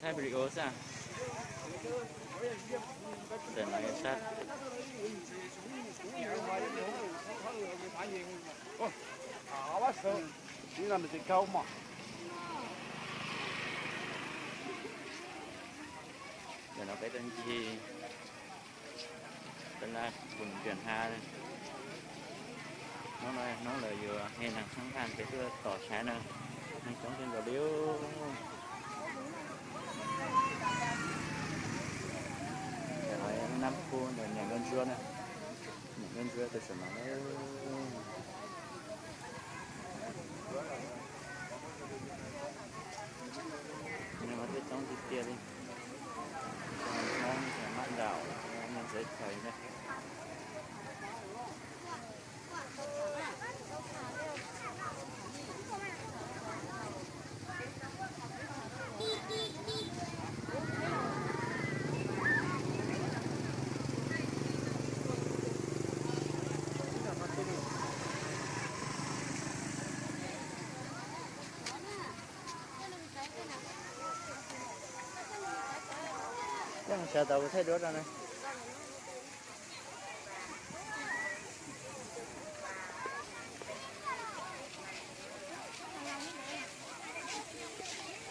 Thaij video xwb. Ntawm no yog sab. Ntawm no peb tuaj ncig tab laj pus nriam hab. Hnub no hnub lawv yuav he neeg xeeb thaj peb tuaj tos saib na. Neeg coob kawg nkaus li. Nab phu ntawm niam nkauj ntsuab na. Niam nkauj ntsuab tus saum no. Nws mas thiaj coob tiag tiag li. Hmoob mab nraum, nws txawv chaw na. Yeej sawv tau kuv thaij duab rau na.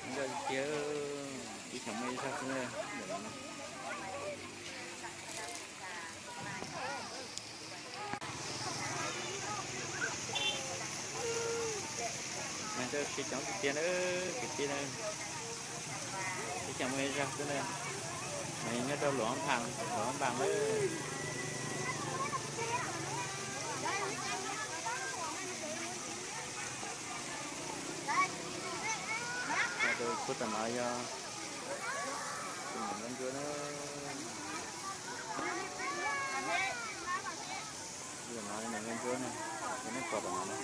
Nkauj tiag, ib xyoos muaj ib zag xwb na. Neeg tuaj sib coob tiag tiag na, kwv tij na. Ib xyoos muaj ib zag xwb na. Nws nyob rau Luam Npas, Luam Npas na. Tus pub tom no yog tus niam nkauj ntsuab na. Tus no niam nkauj ntsuab na, tus nej pom tom no na.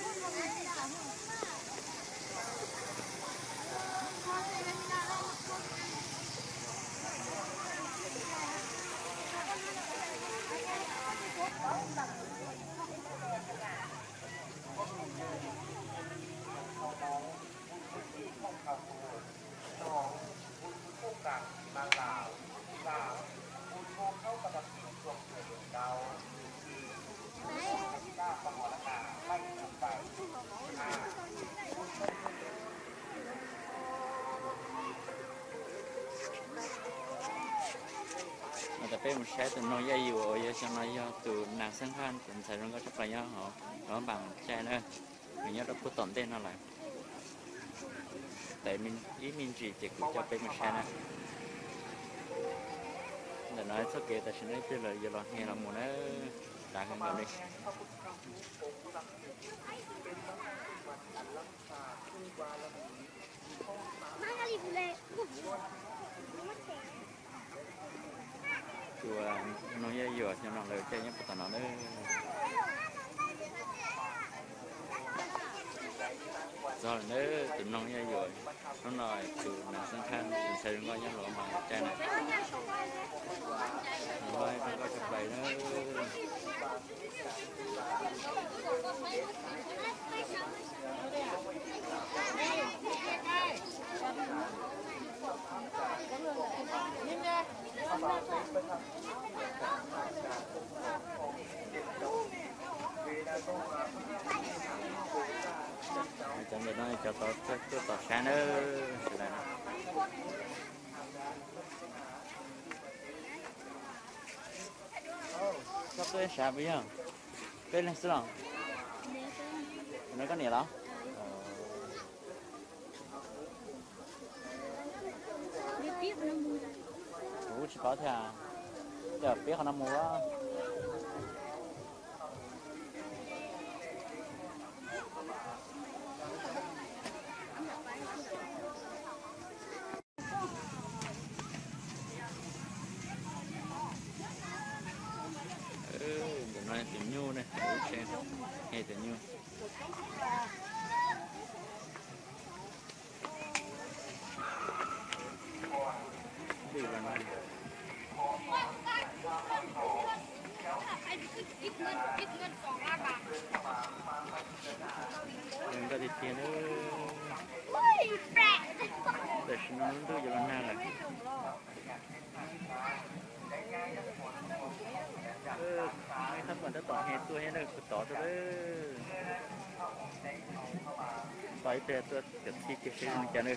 Mas tas peb mus saib tus noog yaj yuam uas yog xyoo no yog tus Nas Xeeb Haj tus ntxhais zoo nkauj tshaj plaws nyob hauv Luam Npas Caij na. Nws nyob rau pub tom ntej no lawm. Tev ib me ntsis ces kuv coj peb mus saib na. Ntawm no txoj kev tam sim no twg lawv yuav los he los mus na, dav kawg nkaus li. Tus noog yaj yuam xyoo no lawv caij nyob puag tom no na. Txog lawm na, tus noog yaj yuam, hnub no tus Nas Xeeb Haj tus ntxhais zoo nkauj nyob Luam Npas Caij na. Zoo nkauj tshaj plaws na. Cov ntawm no cov tuaj tom sab na, sawv daws. Koj tuaj ib sab puas yog? Peb leeg xwb los? No koj niam los? Kuv tsis paub thiab, yog peb qhov no mus. Tus no tus nyuj ne, tus nyuj. Zoo nkauj tiag tiag na. Tam sim no lub ntuj yuav los nag lawm. Tab tom he tuaj thiab na, kuv tod tuaj lawm. Tod ib pliag tuaj cov txhij kiag seb zoo li cas na.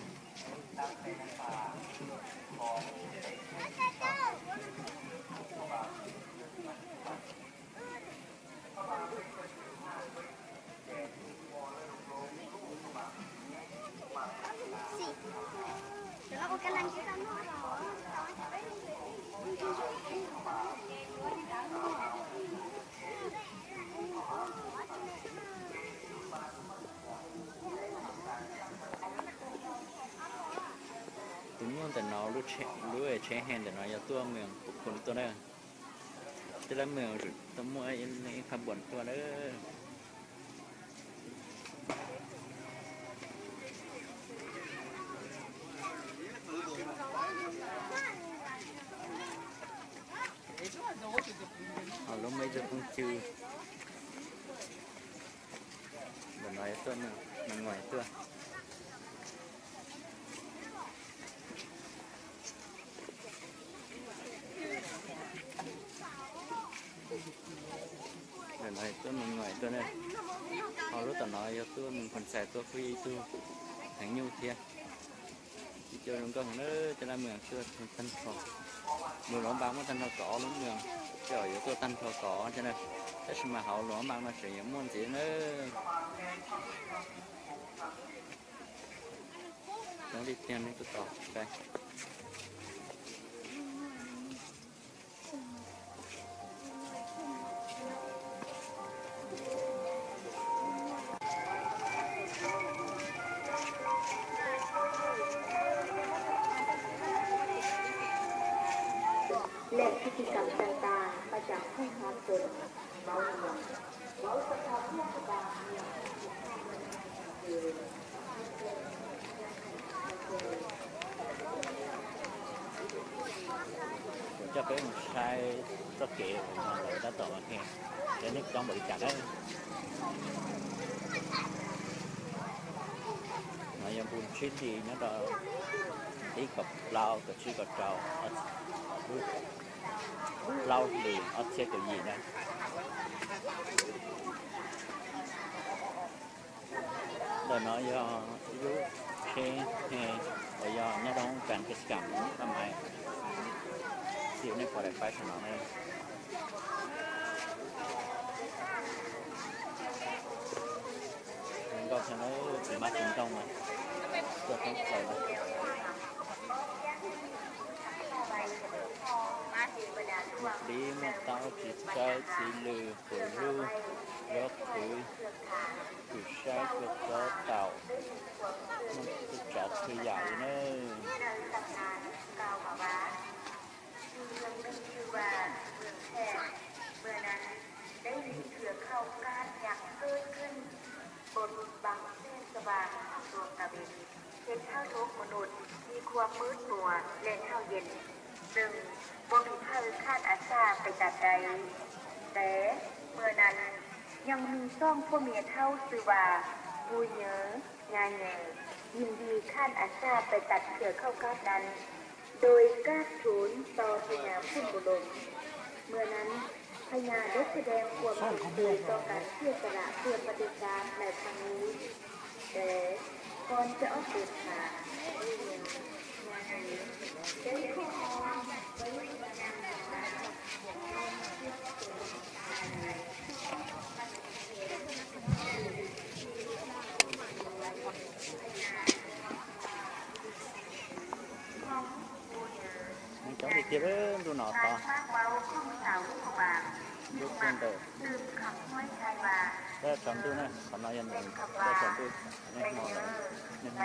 Tus nyuj ntawm no, lub tsheb he ntawm no yog tuaj moos Phuv Khum tuaj na. Coj lab moos tau muaj ib qha npuas tuaj na. Ho lub muaj ib tug phooj ywg, ntawm no yog tuaj, ntawm no yog tuaj. Ntawm no tuaj mus nyuam tuaj na. Ho lub tom no yog tuaj mus Phas Xais tuaj phooj ywg ib tug heev nyuj thiab. Ib co zoo nkauj heev na, coj lab moos tuaj tag nrho. Mus Luam Npas muaj tag nrho kaum ob lub moos, coj yuav tuaj tag nrho kaum ob thiab na. Tab sis mas hauv Luam Npas mas tseem yuav muaj ntxiv na. Coob tiag tiag ne, tuaj tos saib. Lễ chu kỳ cắm trại tàng và trắng phun hoa sớm, máu mùa. Kuv coj peb mus saib txoj kev uas lawv tab tom ua ke, cov neeg coob npaum li cas na. No yog npus tsib hlis nyob rau ib kaum plaub kaum tsib kaum rau, plaub hlis ob txhiab kaum yim na. Ntawm no yog ib lub tsheb he uas yog nyob rau hoob kas kis kam paj mais, txiv nej pom daim paib saum no na. Zoo nkauj thiab, txiv hmab txiv ntoo mas tuaj thoob plaws li. Muaj dib muaj taub txiv tsawb txiv lws, puv lug, zaub qhwv, kws saib, kua txob, taum, muaj txhua tsav txhua yam li na. Movieเรื่องหนึ่งชื่อว่าเมืองแพร่ เมื่อนั้นได้ยินเสียงข้าวกล้าดยังเกิดขึ้นบนบางแสงสว่างของดวงตะเวน เฮ็ดให้โลกมนุษย์มีความมืดมัวและหนาวเย็น ซึ่งบ่มีไผคร้านอาสาไปตัดได้ แต่เมื่อนั้นยังมีสองผัวเมียเฒ่าชื่อว่าปู่เยอ ย่าแย ยินดีคร้านอาสาไปตัดเครือข้าวกล้าดนั้น โดยกราบทูลต่อพญาผุ่นอุดม เมื่อนั้นพญาได้แสดงความเห็นดีต่อการเสียสละเพื่อประเทศชาติในครั้งนี้ แต่ก่อนจะออกเดินทาง ปู่เยอ ย่าแย ได้ขอ Coob tiag tiag, ntuj no tod, ntuj txog ntawm, tab tom tsaus ntuj na, qhov no yog ntawm tab tom tsaus ntuj, niaj hmo, niaj hmo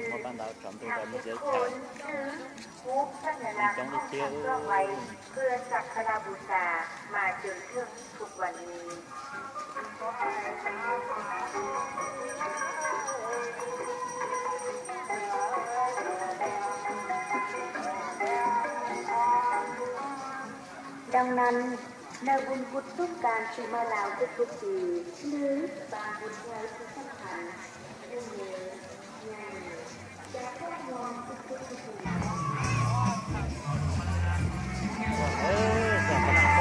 muaj paj ntau tsaus ntuj rau mus txiav chaw, coob tiag tiag. เพื่อสักการะบูชามาจนถึงทุกวันนี้ ดังนั้น ในบุญกุศลสงกรานต์ปีใหม่ลาวทุกๆปี หรือบางบุญใหญ่ที่สำคัญ เรื่องนี้ งานนี้ จะต้องมองทุกๆปี เออ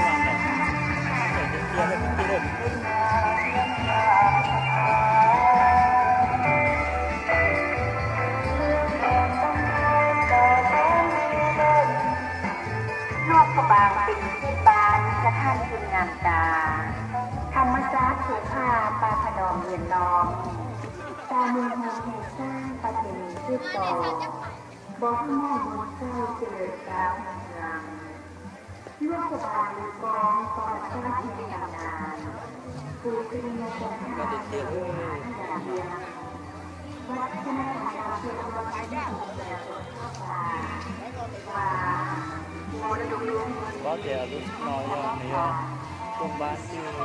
Tổ, bộ Công an Hồ Sơ Kỷ luật Đảng, Nước của Bà Lý Con, Con Sát Thiên Đảng Đảng, Phủ Kinh Nông Công An Đảng Đảng Điện, Bác Sát Thái Đạo Sư Quan Chính Phủ Nhà Nước Pháp Bà, Và Có thể là lúc no do nws yog koob npab xwb.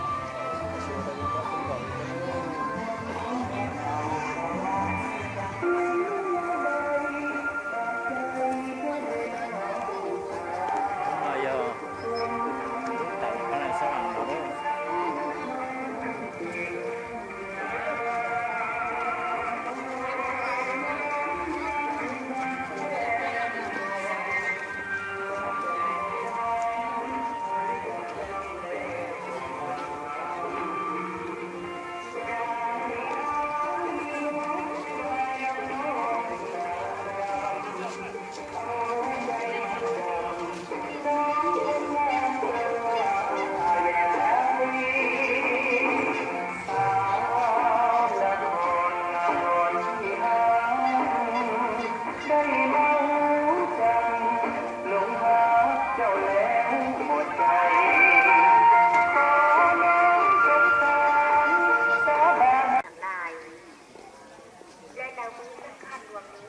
Lub ntawv kuj sab khaj luam mi,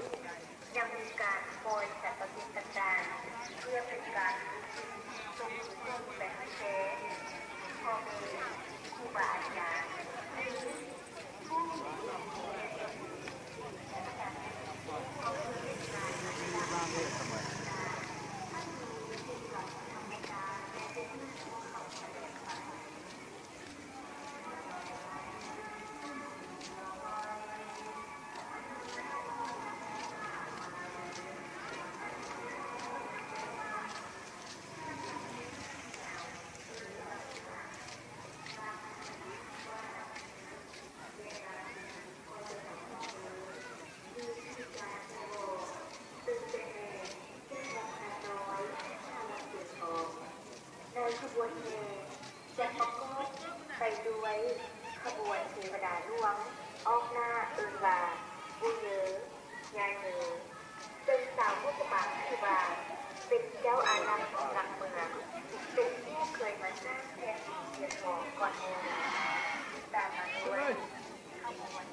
yog mi kas poj sam pab tis tas tas, thiab mi kas tus tub tub pem hauv tsev, kho me, kuj vam cas. Nais khub npe, Jack Baucus, ไปด้วยขบวนเทวดาร่วง อ้อมหน้าเอินวา ปู่เยอ ยายเหมย เป็นสาวผู้สมัครเทวา เป็นเจ้าอารามของหลักเมือง เป็นผู้เคยมาสร้างแทนที่เทียนหอก่อนเมือง ตามมาด้วยขบวน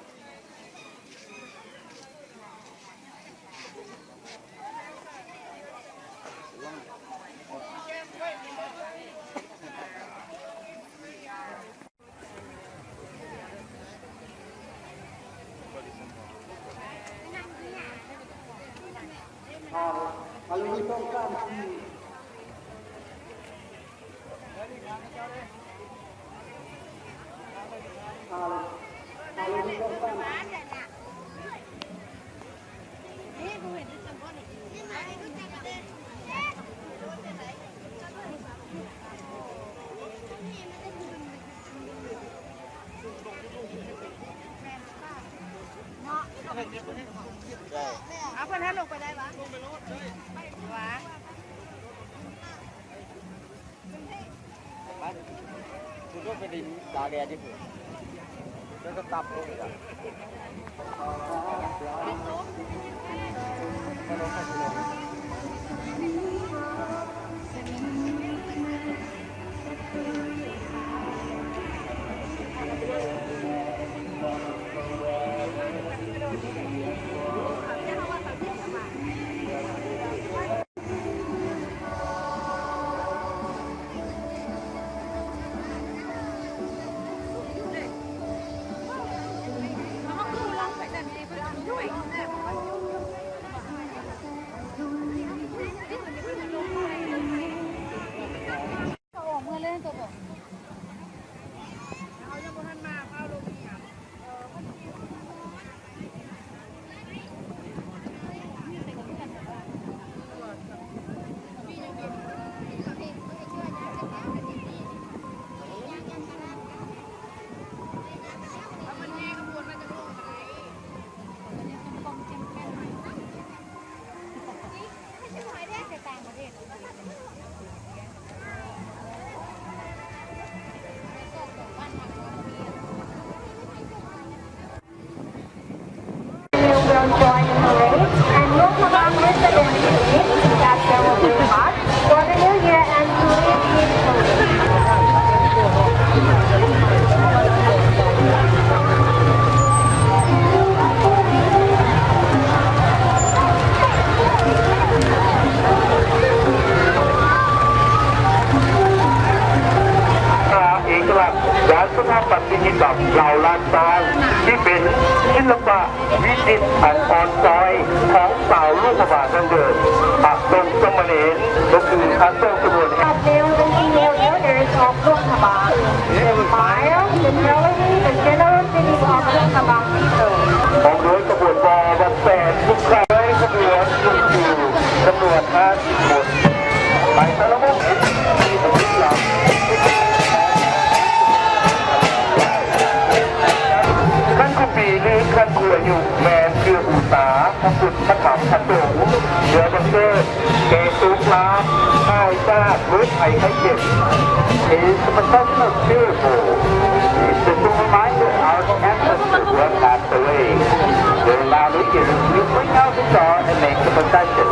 Luang Prabang Thunder, อักดงสมณเณร ก็คือ อักดงสมณเณร Of male and female elders of Luang Prabang, the mild, the melody, the generosity of Luang Prabang people. พร้อมด้วยขบวนบอลวันแปดลูกครั้งด้วยขบวนหนึ่งอยู่จำนวนห้าสิบคน ไปสารภาพ Khanh Khuv Pis หรือ Khanh Khuv Ayuj แมน คือ อุตสาหะ พระคุณพระธรรมพระสงฆ์ เชื้อบังเกิด เกตุกลาม ถ่ายจากโรคภัยไข้เจ็บ is the professional spiritual, is the reminder our ancestors who have passed away. They allow the kids to bring out the star and make the procession.